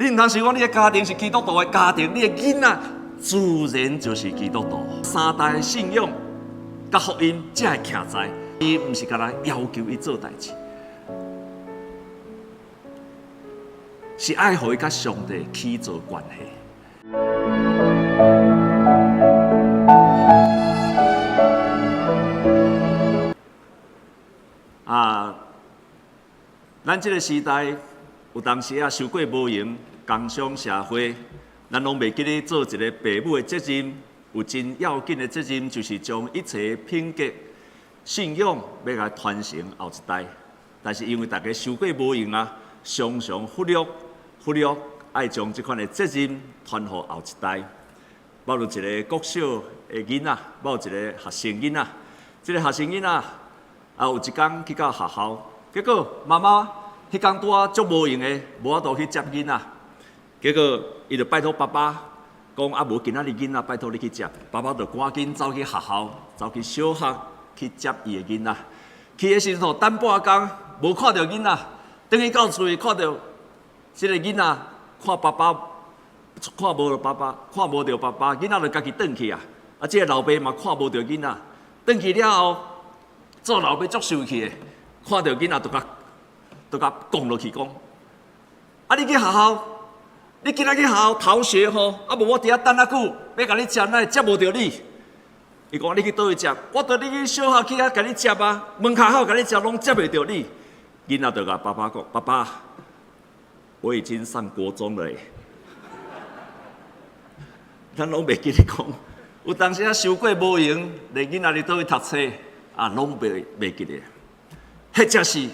你毋通想講你的家庭是基督徒的家庭，你的囡仔自然就是基督徒。三代信仰佮福音才會徛在，伊毋是干焦要求伊做代誌，是愛予伊佮上帝起做關係。啊，咱這个時代有當時啊，傷過無閒，工商社會，咱攏袂記得做一个爸母的責任，有真要緊的責任，就是將一切品格、信仰欲共傳承後一代。但是因為大家傷過無閒啊，常常忽略忽略愛將這款的責任傳予後一代。捌有一个國小的囡仔，捌有一个學生囡仔，這个學生囡仔啊，有一工去到學校，結果媽媽彼工拄仔足無閒的，無法度去接囡仔。結果伊就拜託爸爸講啊，無今仔日囡仔拜託你去接。爸爸就趕緊走去學校，走去小學去接伊的囡仔。去的時陣吼，等半工無看著囡仔，轉去到厝看著這个囡仔看爸爸，看無著爸爸，看無著爸爸，囡仔就家己轉去啊。啊，這个老爸嘛看無著囡仔，轉去了後，做老爸足生氣的，看著囡仔就共就共講落去講，啊，你去學校，你今仔去學校逃學吼，啊無我佇遐等遮久，欲共你接，哪會接無著你？伊講你去佗位接，我著你去小學去遐共你接啊，門跤口共你接，攏接袂著你。囡仔就共爸爸講，爸爸，我已經上國中了。咱攏袂記得講，有當時啊，傷過無閒，連囡仔佇佗位讀冊啊，攏袂記得。或者是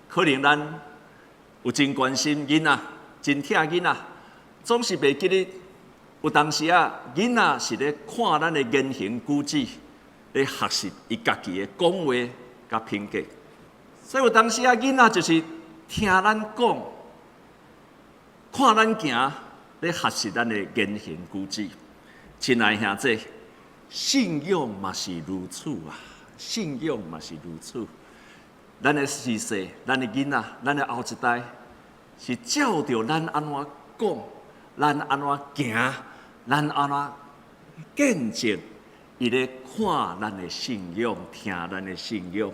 可能咱有真關心囡仔，真疼囡仔，總是袂記得。有當時啊，囡仔是咧看咱的言行舉止，咧學習伊家己的講話佮品格。所以有當時啊，囡仔就是聽咱講，看咱行，咧學習咱的言行舉止。親愛兄弟，信仰嘛是如此啊！信仰嘛是如此。咱的序世，咱的囡仔，咱的後一代，是照著咱按怎講，咱按怎行，咱按怎見證，伊咧看咱的信仰，聽咱的信仰，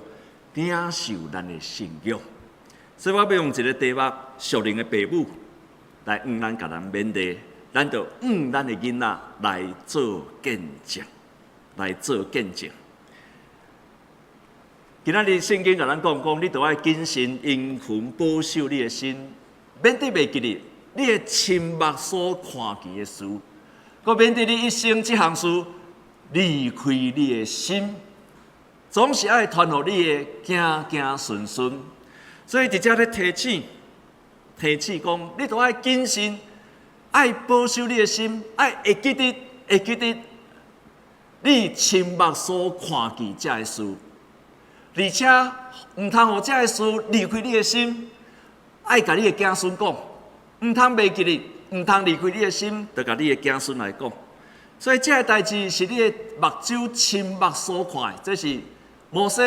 領受咱的信仰。所以我欲用一个題目：屬靈的爸母來向咱共咱勉勵，咱就向咱的囡仔來做見證，來做見證。今仔日聖經共咱講講，你著愛謹慎殷勤保守你的心，免得袂記得你的親目所看見的事，閣免得你一生這項事離開你的心，總是愛傳予你的子子孫孫。所以佇遮咧提醒，提醒講，你著愛謹慎，愛保守你的心，愛會記得，會記得你親目所看見這个事。而且毋通予這个事離開你的心，愛共你的子孫講，毋通袂記得，毋通離開你的心，就共你的子孫來講。所以這个代誌是你的目睭親目所看的，這是摩西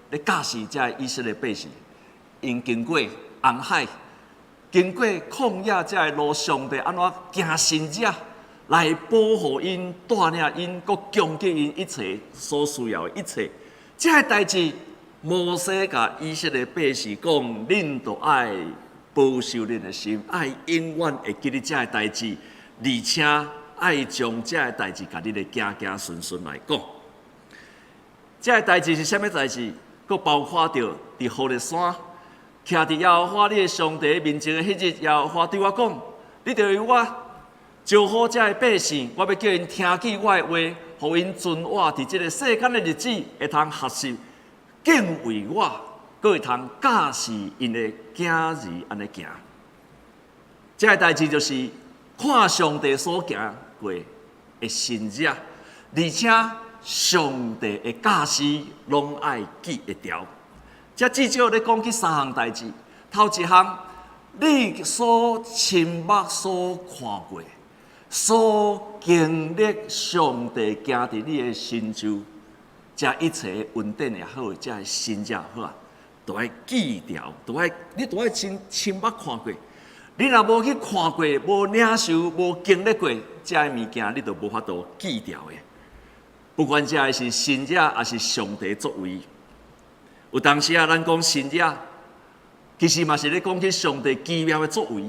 咧教示這个以色列百姓，𪜶經過紅海，經過曠野這个路，上帝按怎行神跡來保護𪜶、帶領𪜶，閣供給𪜶一切所需要的一切。這个代誌，摩西共以色列百姓講：恁著愛保守恁的心，愛永遠會記得這个代誌，而且愛將這个代誌共恁的子子孫孫來講。這个代誌是啥物代誌？閣包括著佇何烈山，徛佇耶和華你的上帝面前的彼日，耶和華對我講：你著為我招呼這个百姓，我欲叫𪜶聽見我的話。予𪜶存活佇這个世間的日子，會通學習敬畏我，閣會通教示𪜶的囝兒按呢行。這个代誌就是看上帝所行過的神跡，而且上帝的教示攏愛記會牢。這至少咧講起三項代誌，頭一項，你所親目所看過。所經歷上帝行佇你的身周，這一切恩典也好，這神跡也好啊，都愛記牢，都愛你都愛親親目看過。你若無去看過、無領受、無經歷過這个物件，你就無法度記牢的。不管這个是神跡，抑是上帝作為，有當時啊，咱講神跡，其實嘛是咧講起上帝奇妙的作為，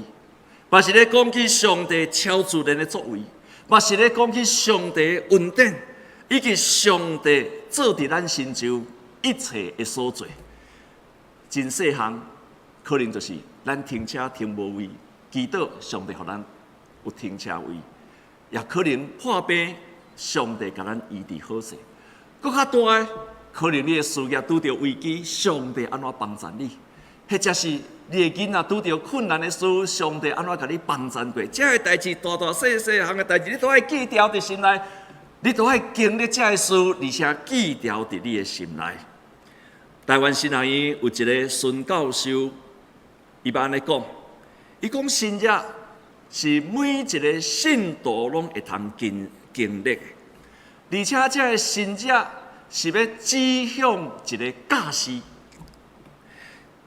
嘛是咧講起上帝超自然的作為，嘛是咧講起上帝恩典，以及上帝做佇咱身上一切的所做。真細項，可能就是咱停車停無位，祈禱上帝予咱有停車位，也可能破病，上帝共咱醫治好勢。閣較大的，可能你的事業拄著危機，上帝按怎幫助你？或者是你的囡仔拄著困難的事，上帝按怎共你幫助過？這个代誌大大細細項的代誌，你都愛記牢佇心內，你都愛經歷這个事，而且記牢佇你的心內。台灣神學院有一个孫教授，伊捌按呢講，伊講神跡是每一个信徒攏會通經歷的，而且這个神跡是欲指向一个教示，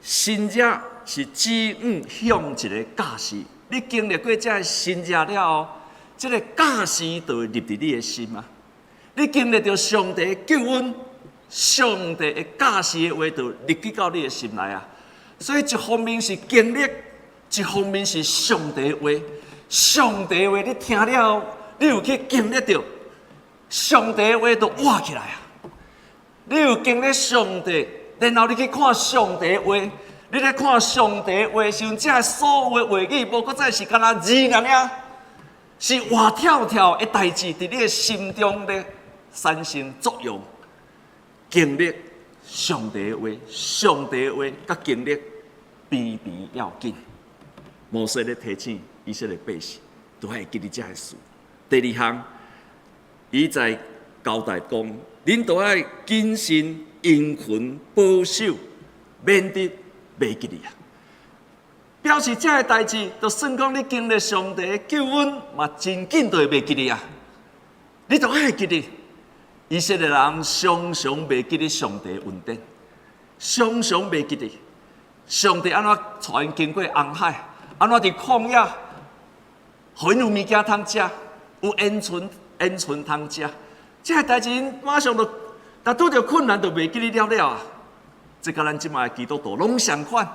神跡是指向一个教示。你經歷過這个神跡了後，這个教示就會入佇你的心啊！你經歷著上帝的救恩，上帝的教示的話就入去到你的心內啊！所以一方面是經歷，一方面是上帝的話。上帝的話你聽了後，你有去經歷著，上帝的話就活起來啊！你有經歷上帝，然後你去看上帝的話，你咧看上帝的話時陣，這所有的話語，無閣再是干焦字爾爾，是活跳跳的代誌，佇你的心中咧產生作用。經歷上帝的話，上帝的話佮經歷邊邊要緊。摩西咧提醒以色列百姓，都愛記得這个事。第二項，伊在交代講，恁都愛謹慎、殷勤、保守，免得袂記得啊。表示這个代誌，就算講你經歷上帝的救恩，嘛真緊就會袂記得啊。你都愛記得。以色列人常常袂記得上帝的恩典，常常袂記得上帝按怎帶𪜶經過紅海，按怎佇曠野，予𪜶有物件通食，有鵪鶉鵪鶉通食，這个代誌𪜶馬上就，但拄著困難就袂記得了了啊！這佮咱這馬的基督徒攏相款。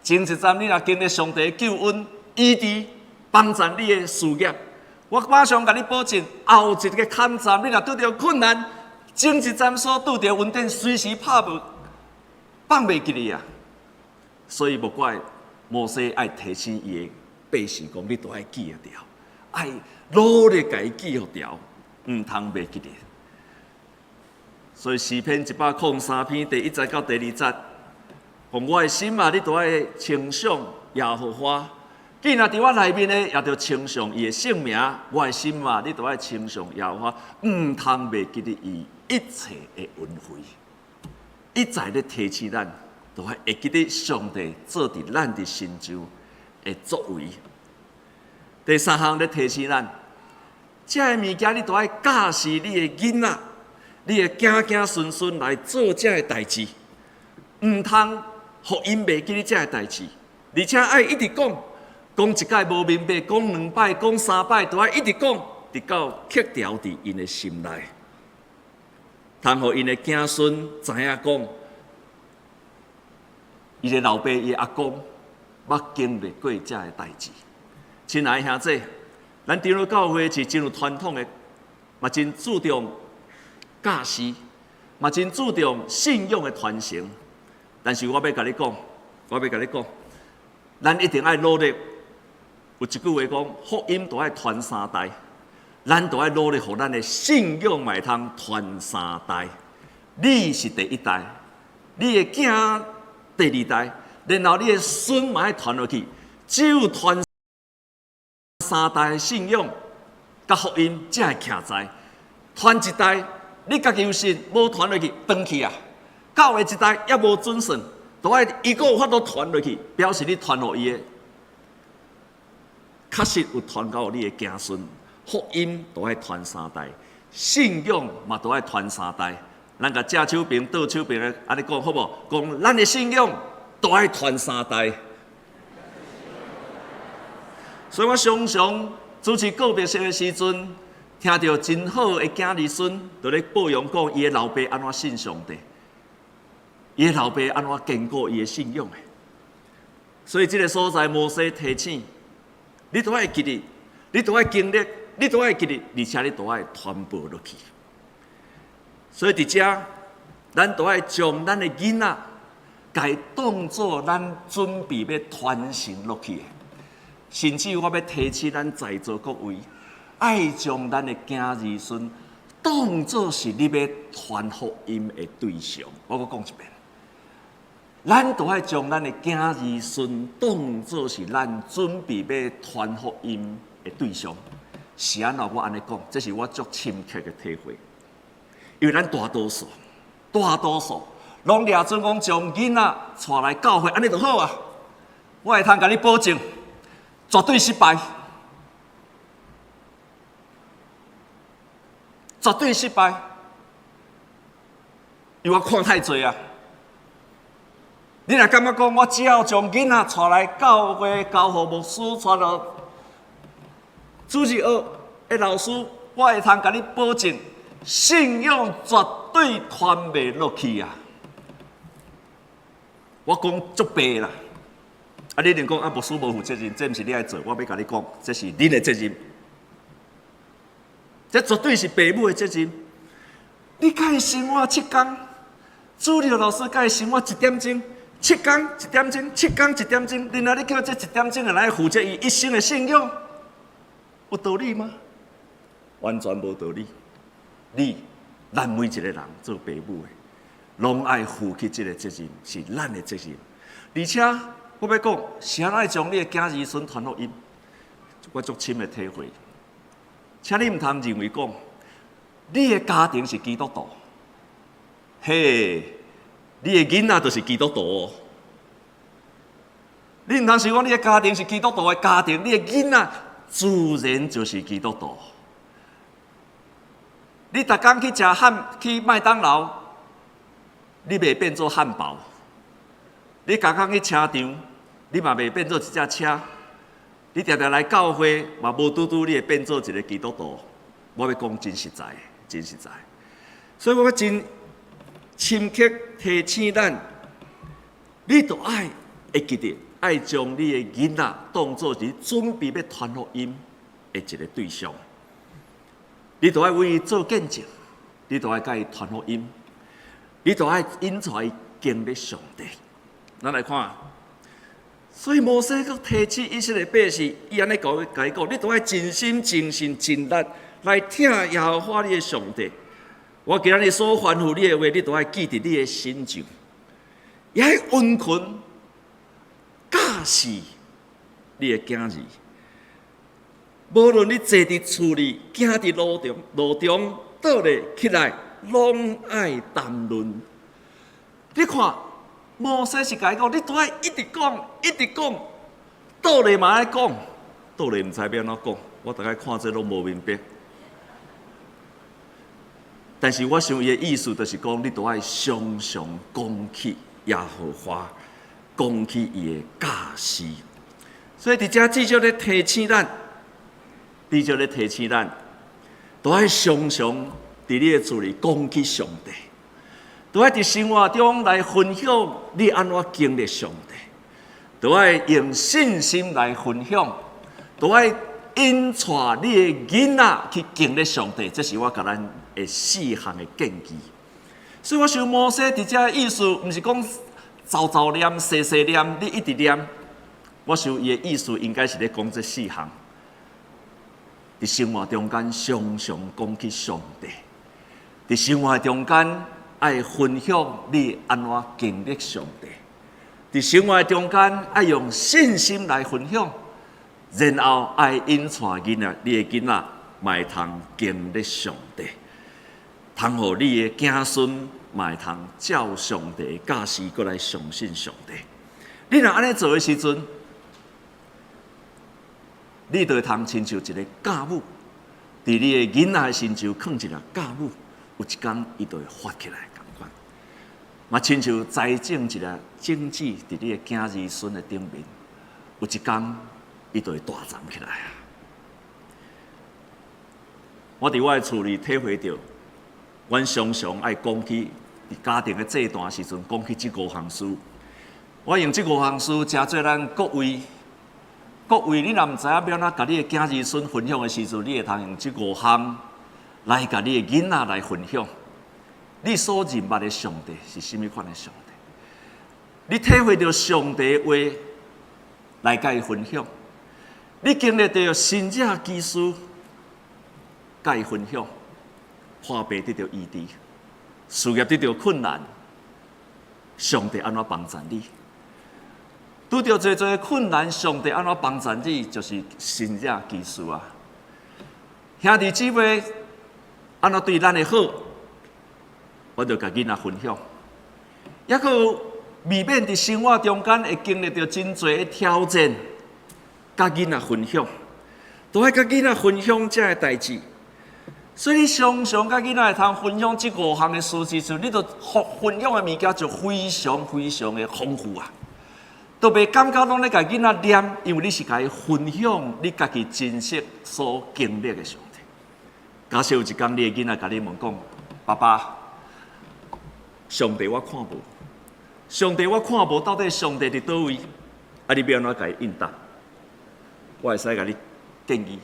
前一站你若經歷上帝的救恩、醫治、幫助你的事業，我馬上共你保證，後一个坎站你若拄著困難，前一站所拄著恩典隨時拍無放袂記得啊！所以無怪摩西愛提醒伊的百姓講，你都愛記得牢，愛努力共伊記予牢，毋通袂記得。所以詩篇103篇第一節到第二節，講我的心啊，你都愛稱頌耶和華。囝仔佇我內面的，也著稱頌伊的聖名。我的心啊，你都愛稱頌耶和華，毋通袂記得伊一切的恩惠。一再咧提醒咱，都愛會記得上帝做佇咱的身上的作為。第三項咧提醒咱，這个物件你都愛教示你的囡仔，你的囝囝孫孫來做這个代誌，毋通予𪜶袂記得這个代誌，而且愛一直講。講一擺無明白，講兩擺，講三擺，都愛一直講，直到刻牢佇𪜶的心內，通予𪜶的囝孫知影講，伊的老爸、伊的阿公捌經歷過這个代誌。親愛的兄弟，咱長老教會是真有傳統的，嘛真注重教示，嘛真注重信仰的傳承。但是我欲共你講，我欲共你講，咱一定愛努力。有一句話講，福音都愛傳三代，咱都愛努力，予咱的信仰嘛會通傳三代。你是第一代，你的囝第二代，然後你的孫嘛愛傳落去。只有傳三代的信仰，佮福音才會徛在。傳一代，你家己有信，無傳落去，斷去啊。到下一代猶無準算，都愛伊閣有法度傳落去，表示你傳予伊的。確實有傳到你的子孫，福音都愛傳三代，信仰嘛都愛傳三代。咱共正手邊、倒手邊的按呢講好無？講咱的信仰都愛傳三代。所以我常常主持告別式的時陣，聽著真好的囝兒孫，就咧報揚講伊的老爸按怎信上帝，伊的老爸按怎堅固伊的信仰的。所以這个所在，摩西提醒你，都愛記得，你都愛經歷，你都愛記得，而且你都愛傳播落去。所以佇遮，咱都愛將咱的囡仔，共伊當做咱準備欲傳承落去的。甚至我欲提醒咱在座各位，愛將咱的囝兒孫當做是你欲傳福音的對象。我閣講一遍，咱都愛將咱的囝兒孫當做是咱準備欲傳福音的對象。是按怎我按呢講？這是我足深刻的體會。因為咱大多數，大多數攏掠準講將囡仔帶來教會，按呢就好啊！我會通共你保證，絕對失敗，絕對失敗，因為我看太濟啊！你若感覺講，我只要將囡仔帶來教會，交予牧師，帶到主日學的老師，我會通共你保證，信仰絕對傳袂落去啊！我講足白啦！啊，你一定講啊，牧師無負責任，這毋是你愛做，我欲共你講，這是恁的責任，這絕對是爸母的責任。你共伊生活七工，主日老師共伊生活一點鐘，七工一點鐘，七工一點鐘，然後你叫這一點鐘的來負責伊一生的信仰，有道理嗎？完全無道理。你，咱每一個人做爸母的，攏愛負起這個責任，是咱的責任。而且我欲講，是按怎愛將你的囝兒孫傳福音，我足深的體會。請你毋通認為講，你的家庭是基督徒，嘿，你的囡仔就是基督徒哦。你毋通想講你的家庭是基督徒的家庭，你的囡仔自然就是基督徒。你逐工去食漢去麥當勞，你袂變做漢堡；你逐工去車場，你嘛袂變做一隻車。你定定來教會，嘛無拄拄你會變做一个基督徒。我欲講真實在，真實在。所以我欲真深刻提醒咱，你著愛會記得，愛將你的囡仔當做是準備欲傳福音的一个對象。你著愛為伊做見證，你著愛共伊傳福音，你著愛引帶伊經歷上帝。咱來看，所以摩西閣提醒以色列百姓，伊按呢講，共伊講，你著愛盡心、盡性、盡力來疼耶和華你的上帝。我今仔日所吩咐你的話，你著愛記佇你的心上，也愛殷勤教示你的囝兒。無論你坐佇厝裡，行佇路中，路中倒咧起來，攏愛談論。你看，摩西是共伊講，你都愛一直講，一直講，倒咧嘛愛講，倒咧毋知欲按怎講，我逐擺看這攏無明白。但是我想伊的意思就是講，你都愛常常講起耶和華，講起伊的教示。所以佇遮至少咧提醒咱。至少咧提醒咱，都愛常常佇你的厝裡講起上帝，都愛佇生活中來分享你按怎經歷上帝，都愛用信心來分享，都愛引帶你的囡仔去經歷上帝。這是我共咱的四項的建議。所以我想摩西佇遮意思，毋是講嘖嘖念、細細念，你一直念。我想伊的意思應該是咧講這四項。佇生活中間常常講起上帝，佇生活中間愛分享你按怎經歷上帝，佇生活中間愛用信心來分享，然後愛引帶囡仔，你的囡仔嘛會通經歷上帝，通予你的子孫嘛會通照上帝的教示閣來相信上帝。你若按呢做的時陣，你就會通親像一个酵母，佇你的囡仔的身上囥一粒酵母，有一工伊就會發起來仝款。嘛親像栽種一粒種子佇你的囝兒孫的頂面，有一工伊就會大站起來啊！我佇我的厝裡體會著，阮常常愛講起佇家庭的祭壇時陣，講起這五項事。我用這五項事，誠做咱各位，各位，你若毋知影欲按怎共你的囝兒孫分享的時陣，你會通用這五項來共你的囡仔來分享。你所認捌的上帝是啥物款的上帝？你體會著上帝的話來共伊分享，你經歷著神蹟奇事，共伊分享，破病得著醫治，事業得著困難，上帝按怎幫助你？拄著濟濟困難，上帝按怎幫助你？就是神蹟奇事啊！兄弟姊妹按怎對咱的好，我就共囡仔分享。抑閣有避免佇生活中間會經歷著真濟的挑戰，共囡仔分享，都愛共囡仔分享這个代誌。所以你常常共囡仔會通分享這五項的事時陣，你就分享的物件就非常非常的豐富啊！都袂感覺攏咧共囡仔念，因為你是共伊分享你家己真實所經歷的上帝。假設有一工你的囡仔共你問講：爸爸，上帝我看無，上帝我看無，到底上帝佇佗位？啊，你欲按怎共伊應答？我會使共你建議，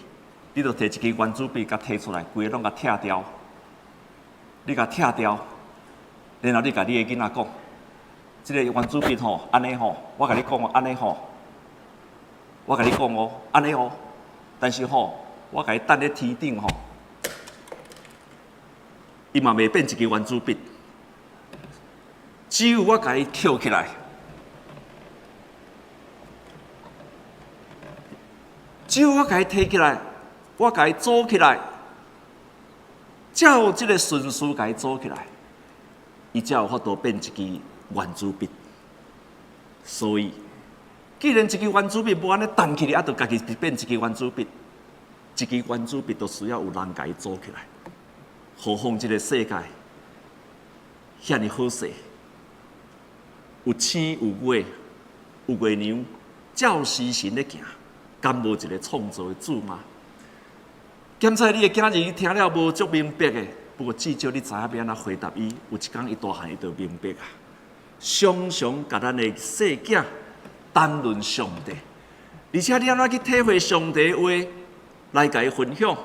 你就提一支圓珠筆，共提出來，規个攏共拆掉。你共拆掉，然後你共你的囡仔講。這个圓珠筆吼，按呢吼，我共你講哦，按呢吼，我共你講哦，按呢哦，但是吼，我共伊擲咧天頂吼，伊嘛袂變一支圓珠筆，只有我共伊抾起來，只有我共伊提起來，我共伊組起來，照這个順序共伊組起來，伊才有法度變一支圓珠筆。所以，既然一支圓珠筆無按呢擲起來，啊，就家己變一支圓珠筆。一支圓珠筆都需要有人共伊組起來。何況這个世界遐爾好勢，有星有月有月娘，照時辰咧行，敢無一个創造的主嗎？檢查你的囝兒聽了無足明白的，不過至少你知影欲按怎回答伊。有一工伊大漢，伊就明白啊。常常共咱的細囝談論上帝，而且你按怎去體會上帝的話來共伊分享？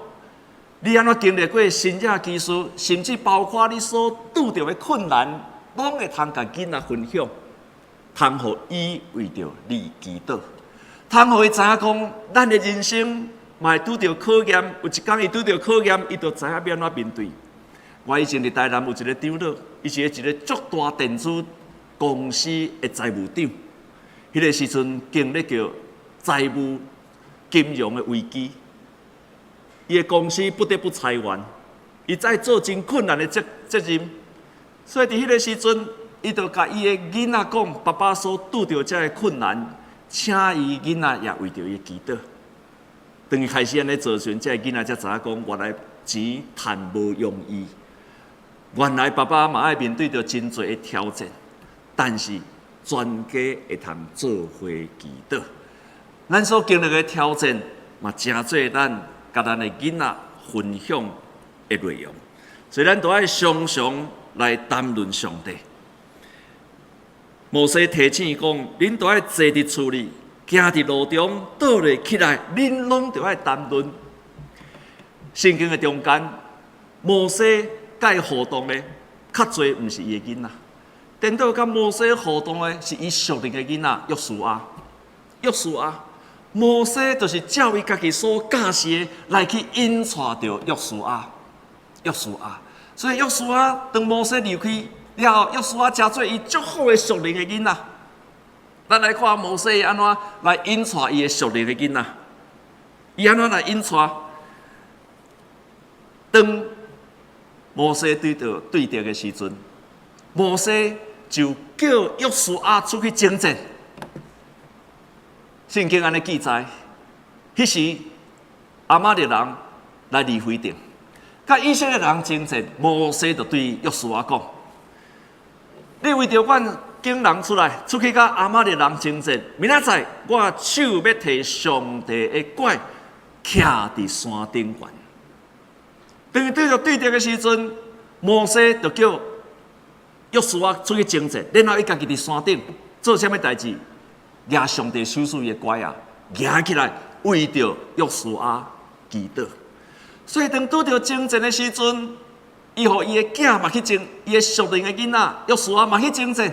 你按怎經歷過神蹟奇事，甚至包括你所拄著的困難，攏會通共囡仔分享，通予伊為著你祈禱，通予伊知影講，咱的人生嘛會拄著考驗，有一工伊拄著考驗，伊就知影欲按怎面對。我以前佇台南有一个長老，伊是一个足大電子公司的財務長，彼个時陣經歷著財務金融的危機，伊的公司不得不裁員，伊在做真困難的責任，所以佇彼个時陣，伊就共伊的囡仔講，爸爸所拄著這个困難，請伊囡仔也為著伊祈禱。當伊開始按呢做時陣，這个囡仔才知影講，原來錢趁無容易，原來爸爸嘛愛面對著真濟的挑戰。但是全家會通做伙祈禱，咱所經歷的挑戰嘛，誠做咱共咱的囡仔分享的內容。所以咱都愛常常來談論上帝。摩西提醒講，恁都愛坐佇厝裡，行佇路中，倒咧起來，恁攏著愛談論。聖經的中間，摩西佮伊互動的較濟，毋是伊的囡仔。顛倒佮摩西互動的是伊屬靈的囡仔約書亞，約書亞，摩西就是照伊家己所教示的來去引帶著約書亞，約書亞。所以約書亞當摩西離開了後，約書亞成做伊足好的屬靈的囡仔。咱來看摩西按怎來引帶伊的屬靈的囡仔，伊按怎來引帶？當摩西對著對敵的時陣，摩西就叫約書亞出去征戰。聖經按呢記載，彼時亞瑪力人來利非訂，佮以色列人征戰，摩西就對約書亞講：你為著阮揀人出來，出去佮亞瑪力人爭戰。明仔載我手欲提上帝的拐，徛佇山頂懸。當伊對著對敵的時陣，摩西就叫約書亞出去爭戰，然後伊家己佇山頂做啥物代誌？舉上帝賞賜伊的拐仔，舉起來為著約書亞祈禱。所以當拄著爭戰的時陣，伊予伊的囝嘛去爭，伊的屬靈的囡仔約書亞嘛去爭戰。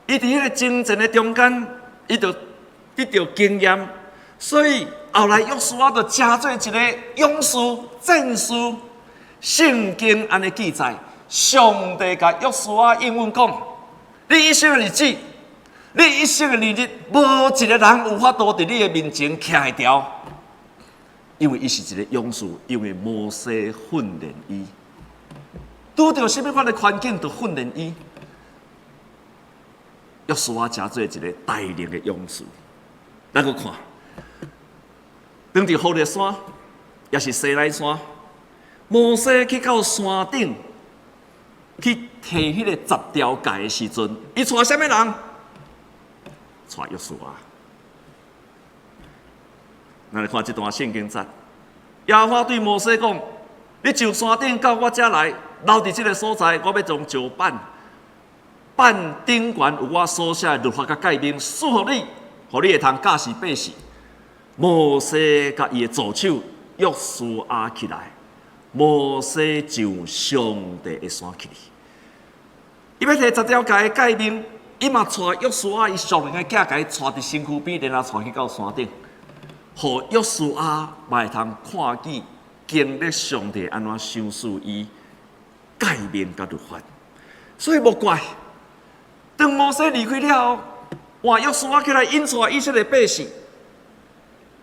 伊佇彼个爭戰的中間，伊就得著經驗，所以後來約書亞就成做一个勇士、戰士。聖經按呢記載，上帝共約書亞應允講：你一生的日子，你一生的年日，無一个人有法度佇你的面前徛會牢。因為伊是一个勇士，因為摩西訓練伊，拄著啥物款的環境，就訓練伊。約書亞成做一个大能的勇士，咱閣看，當佇何烈山，抑是西奈山，摩西去到山頂去提彼個十條誡的時陣，伊帶啥物人？帶約書亞。咱來看這段聖經節，耶和華對摩西講：你上山頂到我遮來，留佇這个所在，我欲將石版。版頂懸有我所寫的律法佮誡命，賜予你，予你會通教示百姓。摩西佮伊的助手約書亞起來，摩西上上帝的山去。伊欲提十條誡的誡命，伊嘛帶約書亞伊屬靈的囝，共伊帶佇身軀邊，然後帶去到山頂，予約書亞嘛會通看見經歷上帝按怎賞賜伊誡命佮律法。所以無怪。當摩西離開了後，換約書亞起來引帶以色列百姓，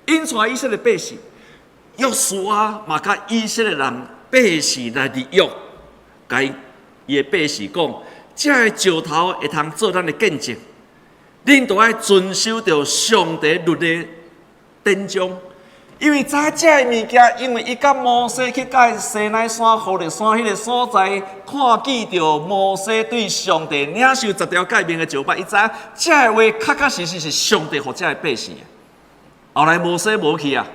引帶以色列百姓。約書亞嘛佮以色列人百姓來立約，共伊的百姓講：這个石頭會通做咱的見證，恁都愛遵守著上帝律例典章。因為知影這个物件，因為伊佮摩西去到西奈山、何烈山彼个所在，看見著摩西對上帝領受十條誡命的石版，伊知影這个話確確實實是上帝予這个百姓的。後來摩西無去啊，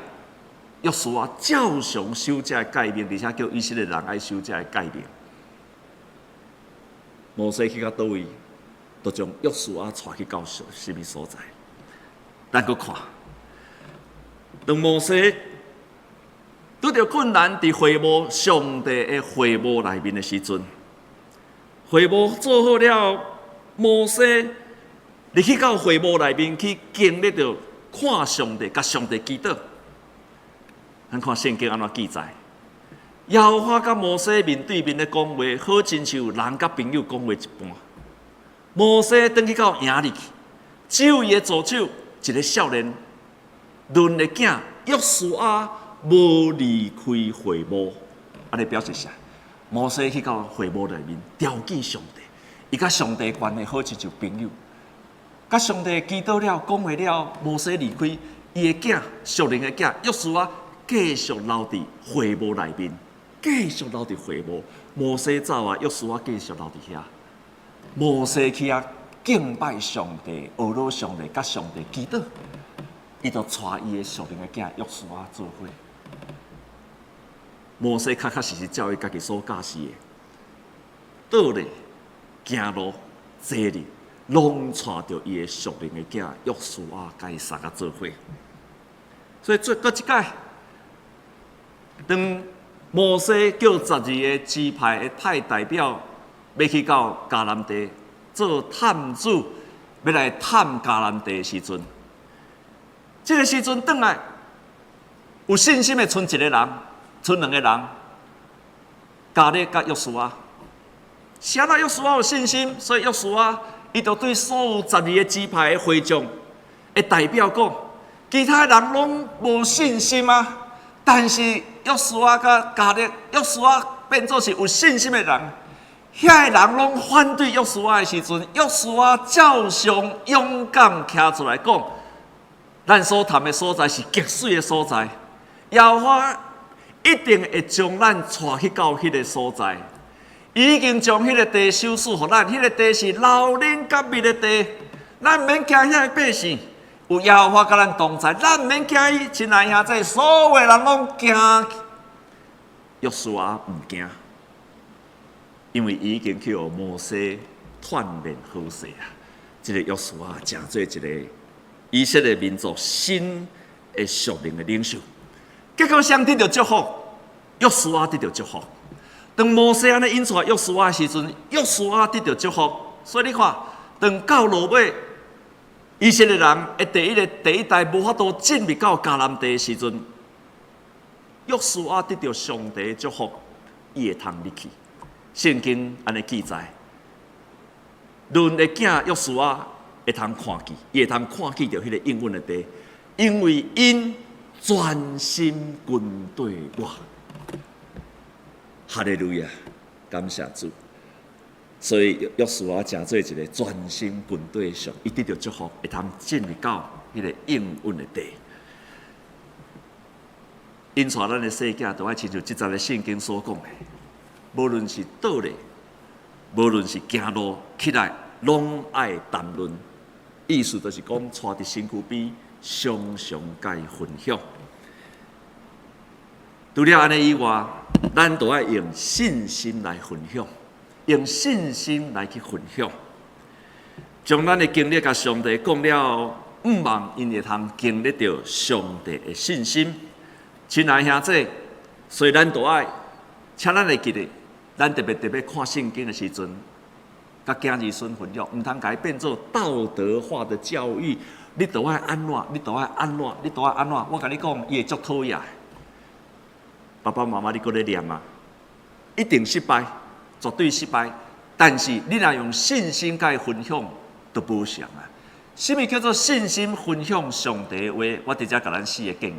約書亞照常守這个誡命，而且叫以色列人愛守這个誡命。摩西去到佗位，就將約書亞帶去到啥物所在？咱閣看。當摩西拄著困難，佇會幕上帝的會幕內面的時陣，會幕做好了，摩西入去到會幕內面去經歷著看上帝，共上帝祈禱。咱看聖經按怎記載？耶和華佮摩西面對面咧講話，好親像人佮朋友講話一般。摩西轉去到營裡去，只有伊的助手一个少年嫩的囝約書亞無離開會幕，按呢表示啥？摩西去到會幕內面朝見上帝，伊佮上帝關係好親像朋友，佮上帝祈禱了、講話了，摩西離開，伊的囝屬靈的囝約書亞繼續留佇會幕內面，繼續留佇會幕。摩西走啊，約書亞繼續留佇遐。摩西去遐敬拜上帝，學羅上帝，佮上帝祈禱。伊就帶伊的屬靈的囝約書亞做伙。摩西確確實實照伊家己所教示的，倒咧行路坐咧，攏帶著伊的屬靈的囝約書亞共伊相佮做伙。所以做閣一擺，當摩西叫十二个支派的派代表，欲去到迦南地做探子，欲來探迦南地的時陣，這个時陣轉來有信心的，賰一个人，賰兩个人，迦勒佮約書亞。啥人約書亞有信心，所以約書亞伊就對所有十二个支派的會眾的代表講，其他人攏無信心啊，但是約書亞佮迦勒，約書亞變做是有信心的人。遐个人攏反對約書亞的時陣，約書亞照常勇敢徛出來講：咱所探的所在是極媠的所在，耶和華一定會將咱帶去到彼个所在。已經將彼個地賞賜予咱，彼個地是流奶佮蜜的地，咱毋免驚遐个百姓，有耶和華佮咱同在，咱毋免驚伊。親愛兄弟，所有人攏驚，約書亞毋驚，因為伊已經去予摩西鍛鍊好勢啊。這個約書亞成做一個以色列民族新的屬靈的領袖，結果誰得著祝福？約書亞得著祝福。當摩西按呢引帶約書亞的時陣，約書亞得著祝福。所以你看，當到落尾，以色列人的第一个第一代無法度進入到迦南地的時陣，約書亞得著上帝的祝福，伊會通入去。聖經按呢記載，嫩的囝約書亞會通看見，伊會通看見著彼個應允的地，因為𪜶專心跟綴我。哈利路亞，感謝主。所以約書亞成做一個專心跟綴上，伊得著祝福，會通進入到彼個應允的地。引帶咱的細囝，都愛親像這節的聖經所講的，無論是倒咧，無論是行路起來，攏愛談論。意思就是講，帶佇身軀邊，常常共伊分享。除了按呢以外，咱都愛用信心來分享，用信心來去分享，將咱的經歷共上帝講了，向望𪜶會通經歷著上帝的信心。親愛兄弟，所以咱都愛，請咱會記得，咱特別特別看聖經的時陣，共囝兒孫分享，毋通共伊變做道德化的教育。你都愛按怎？你都愛按怎？你都愛按怎？我共你講，伊會足討厭。爸爸媽媽，你閣咧念啊？一定失敗，絕對失敗。但是你若用信心共伊分享，就無相啊。啥物叫做信心分享上帝的話？我佇遮共咱四個建議。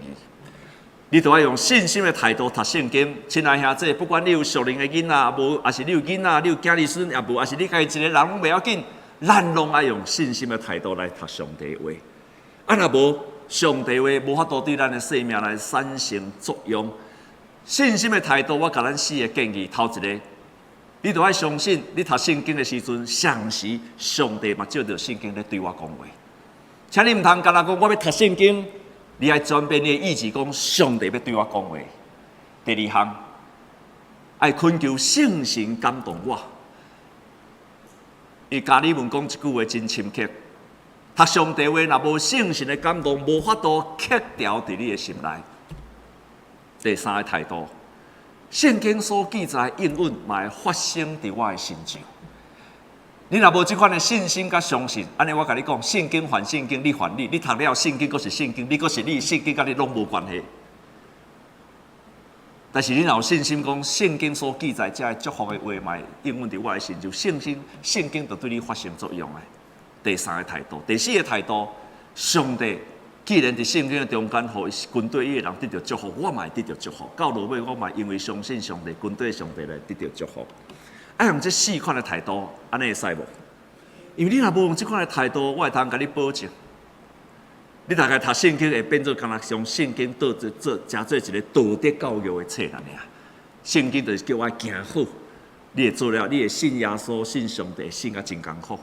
你都愛用信心的態度讀聖經。親愛兄弟，不管你有屬靈的囡仔無，抑是你有囡仔，你有囝兒孫也無，抑是你家己一個人攏袂要緊，咱攏愛用信心的態度來讀上帝的話。啊，若無上帝話無法度對咱的生命來產生作用。信心的態度，我共咱四個建議。頭一個，你都愛相信，你讀聖經的時陣，相時上帝嘛藉著聖經咧對我講話。請你毋通干焦講，我欲讀聖經，你愛轉變你的意志，講上帝欲對我講話。第二項，愛懇求聖神感動我。伊加爾文講一句話真深刻，讀上帝話若無聖神的感動，無法度刻牢佇你的心內。第三个態度，聖經所記載應允嘛會發生佇我的身上。你若無這款的信心佮相信，按呢我共你講，聖經還聖經，你還你，你讀了聖經閣是聖經，你閣是你，聖經佮你攏無關係。但是你若有信心講，聖經所記載這个祝福的話，嘛會應允佇我的身上，信心聖經就對你發生作用的。第三个態度，第四个態度，上帝既然佇聖經的中間，予跟綴伊的人得著祝福，我嘛會得著祝福。到落尾，我嘛因為相信上帝，跟綴上帝來得著祝福。愛用這四款的態度，按呢會使無？因為你若無用這款的態度，我會通共你保證，你大概讀聖經會變做干焦將聖經當做做成做一个道德教育的冊爾。聖經就是叫我行好，你會做了，你會信耶穌、信上帝，信甲真艱苦。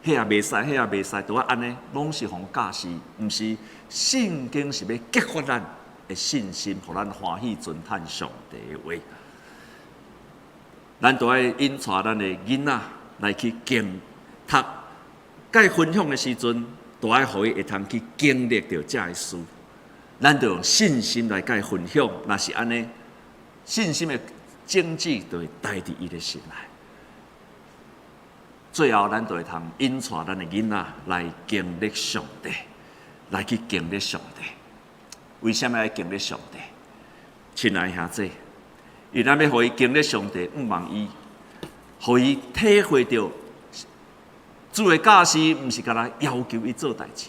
彼也袂使，彼也袂使，都愛按呢，攏是予人教示，毋是聖經是欲激發咱的信心，予咱歡喜讚嘆上帝的話。咱都愛引帶咱的囡仔來去經讀，共伊分享的時陣，都愛予伊會通去經歷著這个事。咱就用信心來共伊分享，若是按呢，信心的種子就會埋佇伊的心內。最後，咱就會通引帶咱的囡仔來經歷上帝，來去經歷上帝。為啥物愛經歷上帝？親愛兄弟，因咱欲予伊經歷上帝，向望伊，予伊體會著主的教示，毋是干焦要求伊做代誌，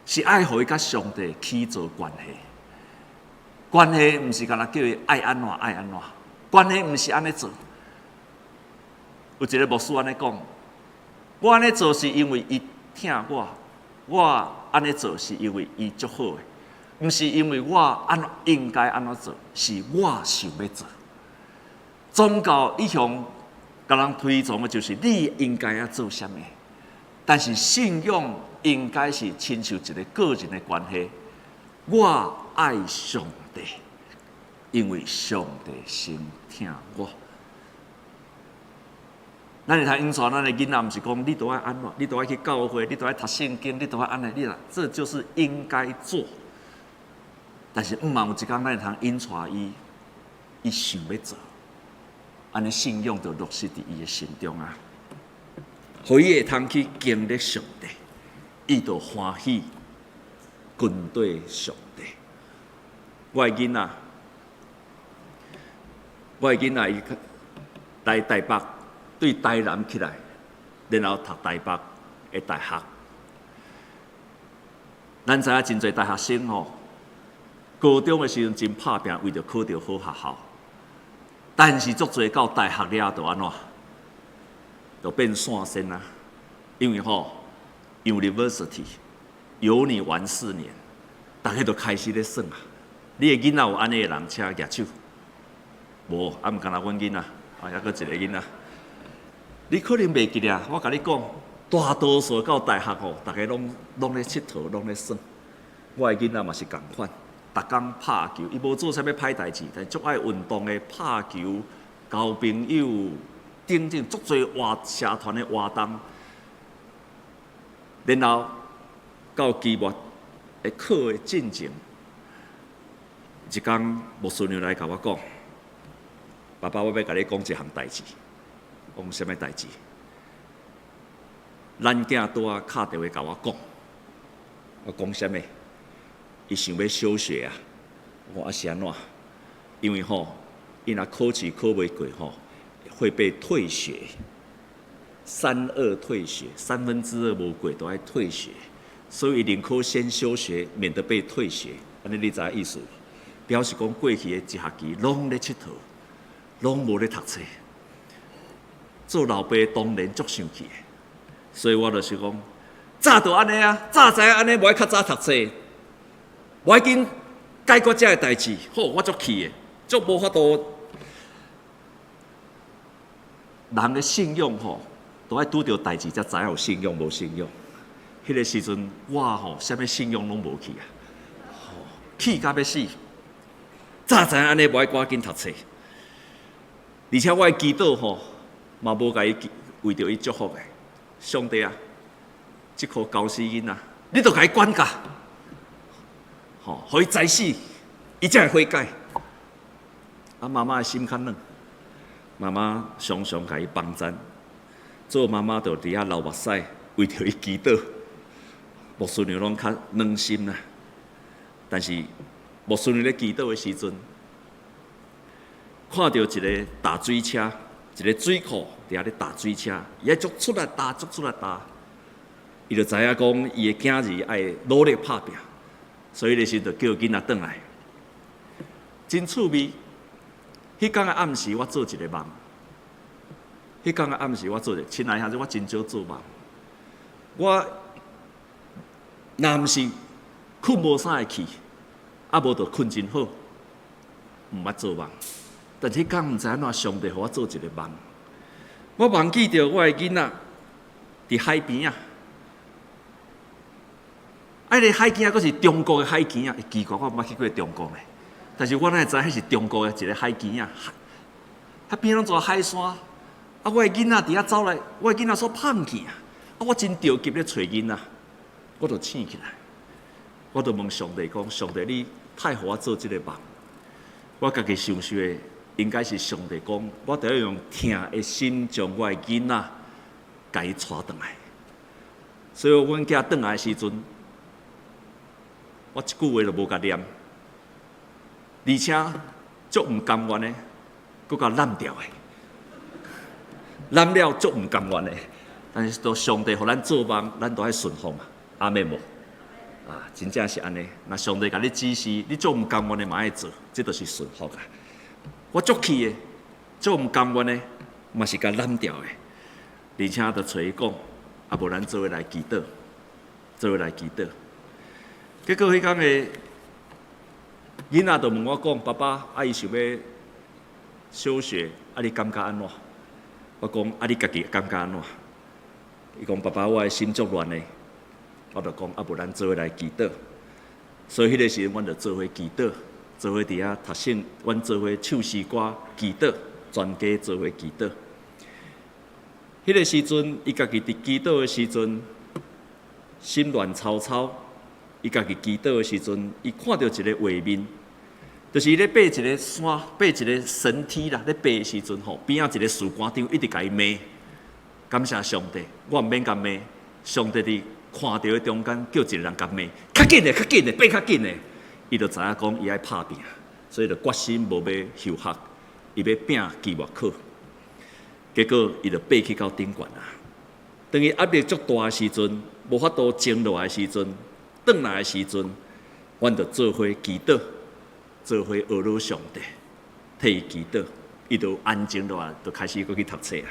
是愛予伊佮上帝起做關係。關係毋是干焦叫伊愛按怎愛按怎，關係毋是按呢做。有一个牧師按呢講，我按呢做是因為伊疼我，我按呢做是因為伊足好的，毋是因為我按怎應該按怎做，是我想欲做。宗教一向共人推崇的就是你應該愛做啥物，但是信仰應該是親像一個個人的關係。我愛上帝，因為上帝先疼我。咱會通引帶咱的囡仔，毋是講你都愛按怎，你都愛去教會，你都愛讀聖經，你都愛按呢，你啦，這就是應該做。但是毋茫有一工，咱會通引帶伊，伊想欲做，按呢信仰就落實佇伊的心中啊，予伊會通去經歷上帝，伊就歡喜跟綴上帝。我的囡仔，伊來台北。對台南起來，然後讀台北的大學。咱知影真濟大學生吼，高中的時陣真拍拚，為著考著好學校。但是足濟到大學了就按怎，就變散仙啊。因為吼，University 有你玩4年，逐家就開始咧耍啊。你的囡仔有按呢的人，請舉手。無，啊，毋干焦阮囡仔，啊，猶閣一个囡仔。你可能袂記得啊！我共你講，大多數到大學吼，逐家攏攏咧𨑨迌，攏咧耍。我的囡仔嘛是仝款，逐工拍球，伊無做啥物歹代誌，但足愛運動的，拍球、交朋友，等等，足濟活社團的活動。然後到期末的考的進前，一工牧師娘來共我講：爸爸，我欲共你講一項代誌。講啥物代誌？咱囝拄仔敲電話共我講，我講啥物？伊想欲休學啊！我講啊是按怎？因為吼，伊若考試考袂過吼，會被退學。三二退學，2/3無過都愛退學，所以寧可先休學，免得被退學。按呢你知影意思無？表示講過去的一學期攏咧𨑨迌，攏無咧讀冊。做老爸當然足生氣的，所以我就是講，早就按呢啊，早知影按呢，無愛較早讀冊，無要緊解決這个代誌，好，我足氣的，足無法度。人的信仰吼，都愛拄著代誌才知影有信仰無信仰。彼個時陣，我吼啥物信仰攏無去啊，吼氣甲欲死。早知影按呢，無愛趕緊讀冊，而且我的祈禱吼，嘛無共伊為著伊祝福的，上帝啊，這箍猴死囡仔，你著共伊管教，吼，予伊知死，伊才會悔改。啊，媽媽的心較軟，媽媽常常共伊幫贊，做媽媽就佇遐流目屎，為著伊祈禱。牧師娘攏較軟心啦，但是牧師娘咧祈禱的時陣，看著一个踏水車。一个水庫佇遐咧踏水車，伊愛足出力踏，足出力踏，伊就知影講伊的囝兒愛努力拍拚，所以彼時就叫囡仔轉來。真趣味，彼工的暗時我做一个夢，彼工的暗時我做一个，親愛兄弟，我真少做夢。我若毋是睏無啥會去，啊無就睏真好，毋捌做夢。但是彼工毋知按怎，上帝予我做一个夢。我夢見著我的囡仔佇海邊仔，啊，彼个海墘仔閣是中國的海墘仔，奇怪，我毋捌去過中國呢。但是我哪會知彼是中國的一个海墘仔？彼邊攏做海山，啊，我的囡仔佇遐走來，我的囡仔煞胖去啊！啊，我真著急咧揣囡仔，我就醒起來，我就問上帝講：上帝，你太予我做這个夢，我家己想想的。應該是上帝講，我著愛用疼的心將我的囡仔共伊帶轉來。所以，阮囝轉來的時陣，我一句話都無共念，而且足毋甘願的，閣共攬掉的，攬了足毋甘願的。但是，都上帝予咱做夢，咱都愛順服嘛，阿們無？啊，真正是按呢。若上帝共你指示，你足毋甘願的嘛愛做，這就是順服啊。我足氣的，足毋甘願的，嘛是共攬掉的。而且就揣伊講，啊無咱做伙來祈禱，做伙來祈禱。結果彼工的囡仔就問我講：爸爸，啊伊想欲休學，啊你感覺按怎？我講：啊你家己感覺按怎？伊講：爸爸，我的心足亂的。我就講：啊無咱做伙來祈禱。所以彼個時陣，阮就做伙祈禱，做伙佇遐讀聖，阮做伙唱詩歌祈禱，全家做伙祈禱。彼個時陣，伊家己佇祈禱的時陣，心亂糟糟。伊家己祈禱的時陣，伊看著一个畫面，就是伊咧爬一个山，爬一个神梯啦，咧爬的時陣吼，邊仔一个士官長一直共伊罵。感謝上帝，我毋免共罵，上帝佇看著的中間叫一个人共罵，較緊的，較緊的，爬較緊的，伊就知影講伊愛拍拚，所以就決心無欲休學，伊欲拚期末考。結果伊就爬去到頂懸啊！當伊壓力足大的時陣，無法度靜落來的時陣，轉來的時陣，阮就做伙祈禱，做伙呵咾上帝，替伊祈禱，伊就安靜落來，就開始閣去讀冊啊。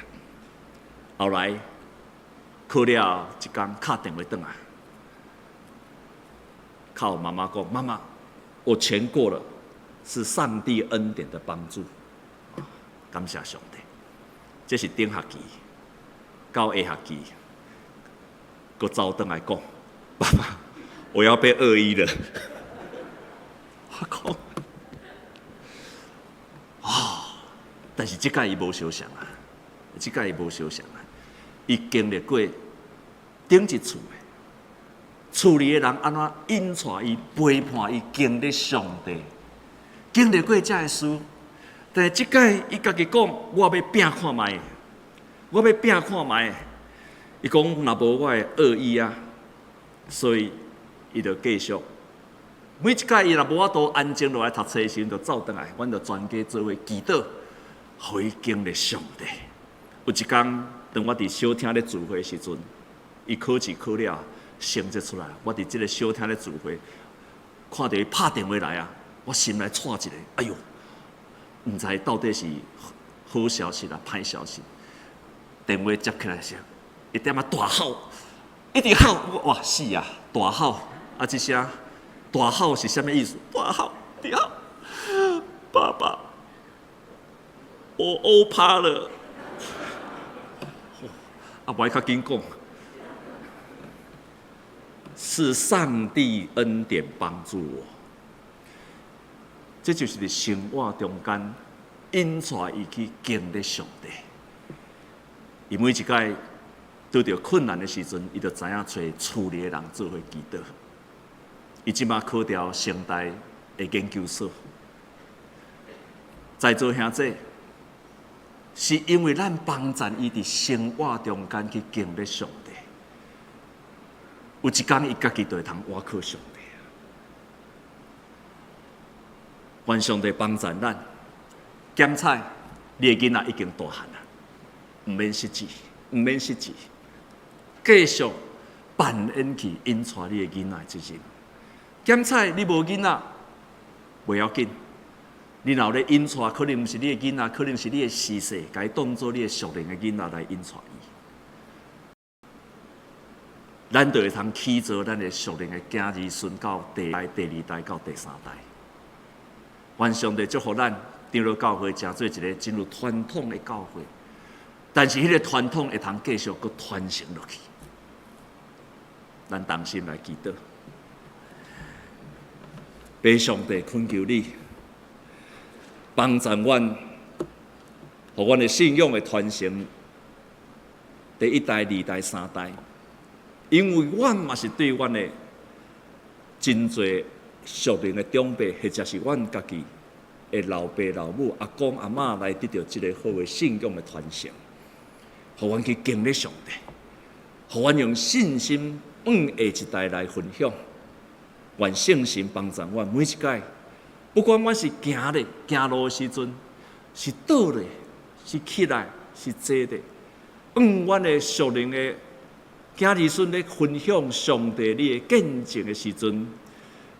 後來考了一工，敲電話轉來，敲媽媽講：媽媽，我全過了，是上帝恩典的幫助，感謝上帝。這是頂學期，到下學期，閣走轉來講：爸爸，我要背二一了。我講，啊，但是這擺伊無相像啊，這擺伊無相像啊，伊經歷過頂一次的，厝裡的人按怎引帶伊、陪伴伊經歷上帝，經歷過這个事，但是這擺伊家己講，我欲拚看覓，我欲拚看覓。伊講若無我會惡意啊，所以伊就繼續。每一擺伊若無法度安靜落來讀冊的時陣，就走轉來，阮就全家做伙祈禱，予伊經歷上帝。有一工，當我佇小廳咧聚會的時陣，伊考試考了，成績出來，我佇這个小廳咧聚會，看著伊拍電話來啊，我心內掣一下，哎喲，毋知到底是好消息抑歹消息。電話接起來時，伊踮遐大吼，一直吼，哇死啊！大吼，啊這聲大吼是啥物意思？大吼，你好，爸爸，我歐趴了。啊，無愛較緊講，是上帝恩典幫助我。這就是佇生活中間引帶伊去經歷上帝。伊每一擺拄著困難的時陣，伊就知影揣厝裡的人做伙祈禱。伊這馬考著成大的研究所，在座兄弟，是因為咱幫贊伊佇生活中間去經歷上帝。有一工，伊家己就會通倚靠上帝。願上帝幫贊咱，檢採你的囡仔已經大漢啊，毋免失志，毋免失志，繼續扮演起引帶你的囡仔的責任。檢採你無囡仔，袂要緊，你若有咧引帶，可能毋是你的囡仔，可能是你的婿婿，共伊當做你的屬靈的囡仔來引帶伊。咱就會通起造咱的屬靈的囝兒孫到第一代、第二代到第三代。願上帝祝福咱長老教會，成做一个真有傳統的教會。但是彼个傳統會通繼續閣傳承落去。咱同心來祈禱，父上帝懇求你幫助阮，予阮的信仰會傳承第一代、二代、三代。因為阮嘛是對阮的真濟屬靈的長輩，或者是阮家己的老爸老母、阿公阿嬤來得著這个好的信仰的傳承，予阮去經歷上帝，予阮用信心向下一代來分享。願聖神幫助阮每一擺，不管阮是行咧行路的時陣，是倒咧，是起來，是坐咧，向阮的屬靈的囝兒孫咧分享上帝你的見證的時陣，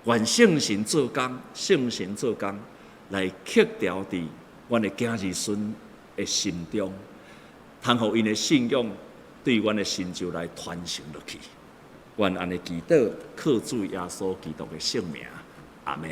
願聖神做工，聖神做工來刻牢佇阮的囝兒孫的心中，通予𪜶的信仰對阮的成就來傳承落去。願按呢祈禱，靠主耶穌基督的聖名，阿門。